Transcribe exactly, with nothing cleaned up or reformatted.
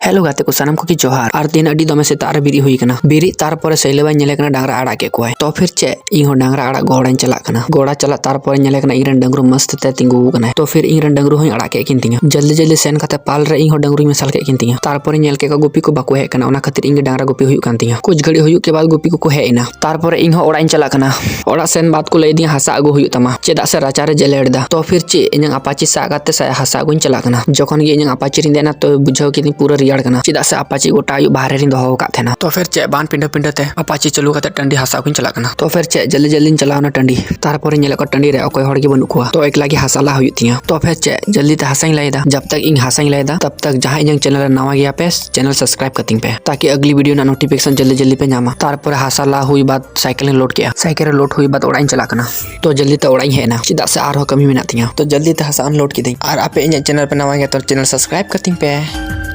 Hello ᱜᱟᱛᱮ ᱠᱚ, ᱥᱟᱱᱟᱢ ᱠᱚᱜᱮ ᱡᱚᱦᱟᱨ᱾ ᱟᱨ ᱛᱮᱦᱮᱧ ᱟᱹᱰᱤ ᱫᱚᱢᱮ ᱥᱮᱛᱟᱜ ᱨᱮ ᱵᱮᱨᱮᱫ ᱦᱩᱭ ᱠᱟᱱᱟ᱾ ᱵᱮᱨᱮᱫ ᱛᱟᱨᱯᱚᱨᱮ ᱥᱟᱹᱭᱞᱟᱹ ᱵᱟᱭ ᱧᱮᱞᱮ ᱠᱟᱱᱟ, ᱰᱟᱝᱨᱟ ᱟᱲᱟᱜ ᱠᱮᱫ ᱠᱚᱣᱟᱭ᱾ ᱛᱚ ᱯᱷᱤᱨ ᱪᱮᱫ, ᱤᱧ ᱦᱚᱸ ᱰᱟᱝᱨᱟ ᱟᱲᱟᱜ ᱜᱚᱲᱟᱧ ᱪᱟᱞᱟᱜ ᱠᱟᱱᱟ᱾ ᱜᱚᱲᱟ ᱪᱟᱞᱟᱜ ᱛᱟᱨᱯᱚᱨᱮ ᱧᱮᱞᱮ ᱠᱟᱱᱟ ᱤᱧ ᱨᱮᱱ ᱰᱟᱹᱝᱨᱩ ᱢᱚᱥᱛᱮ ᱛᱮ ᱛᱤᱸᱜᱩ ᱟᱠᱟᱱᱟᱭ᱾ ᱛᱚ ᱯᱷᱤᱨ ᱤᱧ ᱨᱮᱱ ᱰᱟᱹᱝᱨᱩ ᱦᱚᱸᱧ ᱟᱲᱟᱜ ᱠᱮᱫ ᱠᱤᱱ ᱛᱤᱧᱟ᱾ ᱡᱚᱞᱫᱤ ᱡᱚᱞᱫᱤ ᱥᱮᱱ ᱠᱟᱛᱮ ᱯᱟᱞ ᱨᱮ ᱤᱧ ᱦᱚᱸ ᱰᱟᱹᱝᱨᱩᱧ ᱢᱮᱥᱟᱞ ᱠᱮᱫ ᱠᱤᱱ ᱛᱤᱧᱟ᱾ ᱛᱟᱨᱯᱚᱨᱮ ᱧᱮᱞ ᱠᱮᱫ ᱠᱚᱣᱟ ᱜᱩᱯᱤ ᱠᱚ ᱵᱟᱠᱚ ᱦᱮᱡ ᱠᱟᱱᱟ, ᱚᱱᱟ ᱠᱷᱟᱹᱛᱤᱨ ᱤᱧ ᱜᱮ ᱰᱟᱝᱨᱟ ᱜᱩᱯᱤ ᱦᱩᱭᱩᱜ ᱠᱟᱱ ᱛᱤᱧᱟ᱾ ᱠᱩᱪ ᱜᱷᱟᱹᱲᱤᱡ ᱦᱩᱭᱩᱜ ᱠᱮ ᱵᱟᱫ ᱜᱩᱯᱤ ᱠᱚᱠᱚ ᱦᱮᱡ ᱮᱱᱟ᱾ ᱛᱟᱨᱯᱚᱨᱮ ᱤᱧ ᱦᱚᱸ ᱚᱲᱟᱜ ᱤᱧ ᱪᱟᱞᱟᱜ ᱠᱟᱱᱟ᱾ ᱚᱲᱟᱜ ᱥᱮᱱ ᱵᱟᱫ ᱠᱚ ᱞᱟᱹᱭ ᱫᱤᱧᱟ ᱦᱟᱥᱟ ᱟᱹᱜᱩ ᱦᱩᱭᱩᱜ ᱛᱟᱢᱟ, ᱪᱮᱫᱟᱜ ᱥᱮ ᱨᱟᱪᱟ ᱨᱮ ᱡᱮᱞᱮᱲ ᱮᱫᱟ᱾ ᱛᱚ ᱯᱷᱤᱨ ᱪᱮᱫ, ᱤᱧᱟᱹᱝ ᱟᱯᱟᱪᱤ ᱥᱟᱵ ᱠᱟᱛᱮ ᱥᱟ-, ᱦᱟᱥᱟ ᱟᱹᱜᱩᱧ ᱪᱟᱞᱟᱜ ᱠᱟᱱᱟ᱾ ᱡᱚᱠᱷᱚᱱ ᱜᱮ ᱤᱧᱟᱹᱝ ᱟᱯᱟᱪᱤ ᱨᱤᱧ ᱫᱮᱡ ᱮᱱᱟ, ᱛᱚ ᱵᱩᱡᱷᱟᱹᱣ ᱠᱤᱫᱤᱧ ᱯᱩᱨᱟᱹ ᱨᱮᱭᱟᱲ ᱠᱟᱱᱟ, ᱪᱮᱫᱟᱜ ᱥᱮ ᱟᱯᱟᱪᱤ ᱜᱚᱴᱟ ᱟᱹᱭᱩᱵ ᱵᱟᱦᱨᱮ ᱨᱤᱧ ᱫᱚᱦᱚ ᱟᱠᱟᱫ ᱛᱟᱦᱮᱱᱟ᱾ ᱛᱚ ᱯᱷᱤᱨ ᱪᱮᱫ, ᱵᱟᱱ ᱯᱤᱸᱰᱟᱹ ᱯᱤᱸᱰᱟᱹ ᱛᱮ ᱟᱯᱟᱪᱤ ᱪᱟᱹᱞᱩ ᱠᱟᱛᱮ ᱴᱟᱺᱰᱤ ᱦᱟᱥᱟ ᱟᱹᱜᱩᱧ ᱪᱟᱞᱟᱜ ᱠᱟᱱᱟ᱾ ᱛᱚ ᱯᱷᱤᱨ ᱪᱮᱫ, ᱡᱚᱞᱫᱤ ᱡᱚᱞᱫᱤᱧ ᱪᱟᱞᱟᱣ ᱮᱱᱟ ᱴᱟᱺᱰᱤ᱾ ᱛᱟᱨᱯᱚᱨᱮ ᱧᱮᱞᱮᱫ ᱠᱚᱣᱟ ᱴᱟᱺᱰᱤ ᱨᱮ ᱚᱠᱚᱭ ᱦᱚᱲ ᱜᱮ ᱵᱟᱹᱱᱩᱜ ᱠᱚᱣᱟ᱾ ᱛᱚ ᱮᱠᱞᱟ ᱜᱮ ᱦᱟᱥᱟ ᱞᱟ ᱦᱩᱭᱩᱜ ᱛᱤᱧᱟ᱾ ᱛᱚ ᱯᱷᱤᱨ ᱪᱮᱫ, ᱡᱚᱞᱫᱤ ᱛᱮ ᱦᱟᱥᱟᱧ ᱞᱟᱭ ᱮᱫᱟ᱾ ᱡᱟᱵ ᱛᱟᱠ ᱤᱧ ᱦᱟᱥᱟᱧ ᱞᱟᱭ ᱮᱫᱟ, ᱛᱟᱵ ᱛᱟᱠ ᱡᱟᱦᱟᱸᱭ ᱤᱧᱟᱹᱝ ᱪᱮᱱᱮᱞ ᱨᱮ ᱱᱟᱣᱟ ᱜᱮᱭᱟ ᱯᱮ, ᱪᱮᱱᱮᱞ ᱥᱟᱵᱥᱠᱨᱟᱭᱤᱵ ᱠᱟᱹᱛᱤᱧ ᱯᱮ, ᱛᱟᱠᱤ ᱟᱜᱽᱞᱤ ᱵᱷᱤᱰᱤᱭᱳ ᱨᱮᱱᱟᱜ ᱱᱳᱴᱤᱯᱷᱤᱠᱮᱥᱚᱱ ᱡᱚᱞᱫᱤ ᱡᱚᱞᱫᱤ ᱯᱮ ᱧᱟᱢᱟ᱾ ᱛᱟᱨᱯᱚᱨᱮ ᱦᱟᱥᱟ ᱞᱟ ᱦᱩᱭ ᱵᱟᱫ ᱥᱟᱭᱠᱮᱞ ᱤᱧ ᱞᱳᱰ ᱠᱮᱫᱼᱟ᱾ ᱥᱟᱭᱠᱮᱞ ᱨᱮ ᱞᱳᱰ ᱦᱩᱭ ᱵᱟᱫ ᱚᱲᱟᱜ ᱤᱧ ᱪᱟᱞᱟᱜ ᱠᱟᱱᱟ᱾ ᱛᱚ ᱡᱚᱞᱫᱤ ᱛᱮ ᱚᱲᱟᱜ ᱤᱧ ᱦᱮᱡ ᱮᱱᱟ, ᱪᱮᱫᱟᱜ ᱥᱮ ᱟᱨᱦᱚᱸ ᱠᱟᱹᱢᱤ ᱢᱮᱱᱟᱜ ᱛᱤᱧᱟ᱾ ᱛᱚ ᱡᱚᱞᱫᱤ ᱛᱮ ᱦᱟᱥᱟ ᱟᱱᱞᱳᱰ ᱠᱤᱫᱟᱹᱧ᱾ ᱟᱨ ᱟᱯᱮ ᱤᱧᱟᱹᱜ ᱪᱮᱱᱮᱞ ᱯᱮ ᱱᱟᱣᱟ ᱜᱮᱭᱟ, ᱛᱚ ᱪᱮᱱᱮᱞ ᱥᱟᱵᱥᱠᱨᱟᱭᱤᱵ ᱠᱟᱹᱛᱤᱧ ᱯᱮ᱾